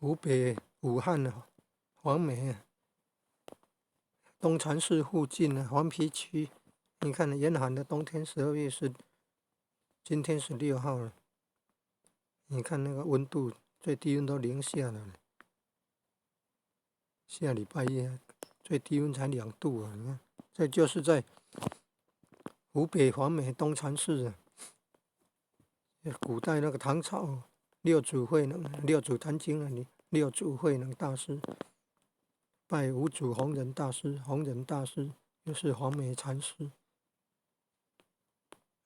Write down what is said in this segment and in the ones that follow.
湖北武漢啊，黃梅啊，東禪寺附近啊，黃陂區。你看嚴寒的冬天，12月是今天16號了。你看那個溫度，最低溫都零下了。下禮拜一最低溫才2度啊！你看，這就是在湖北黃梅東禪寺啊。古代那個唐朝六祖慧能、六祖壇經啊，你六祖慧能大師拜五祖弘忍大師，弘忍大師又是黃梅禪師。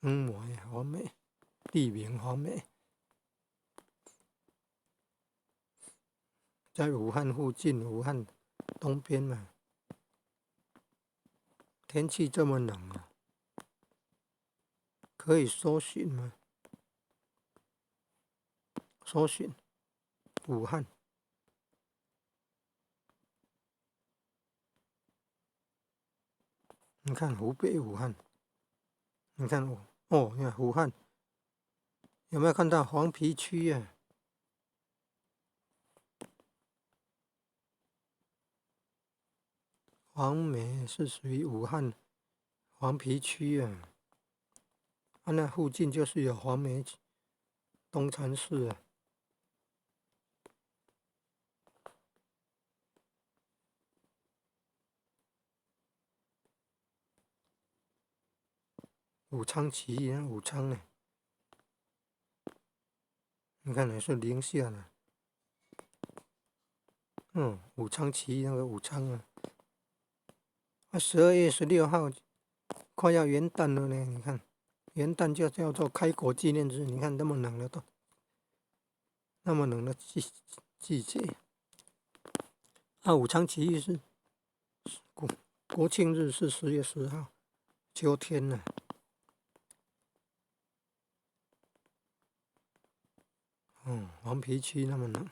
嗯，黃梅，地名黃梅，在武漢附近，武漢東邊嘛。天氣這麼冷啊，可以搜尋嗎？搜尋武漢。你看湖北武漢，你看哦，你看武漢有沒有看到黃陂區啊？黃梅是屬於武漢黃陂區啊，啊，那附近就是有黃梅東禪寺啊。武昌起義，武昌呢？你看也是零下了。嗯，武昌起義那個武昌啊，啊，12月16號快要元旦了呢。你看，元旦就叫做開國紀念日。你看那麼冷的都，那麼冷的季節。啊，武昌起義是國慶日是10月10號，秋天呢。嗯，黃陂區那麼冷。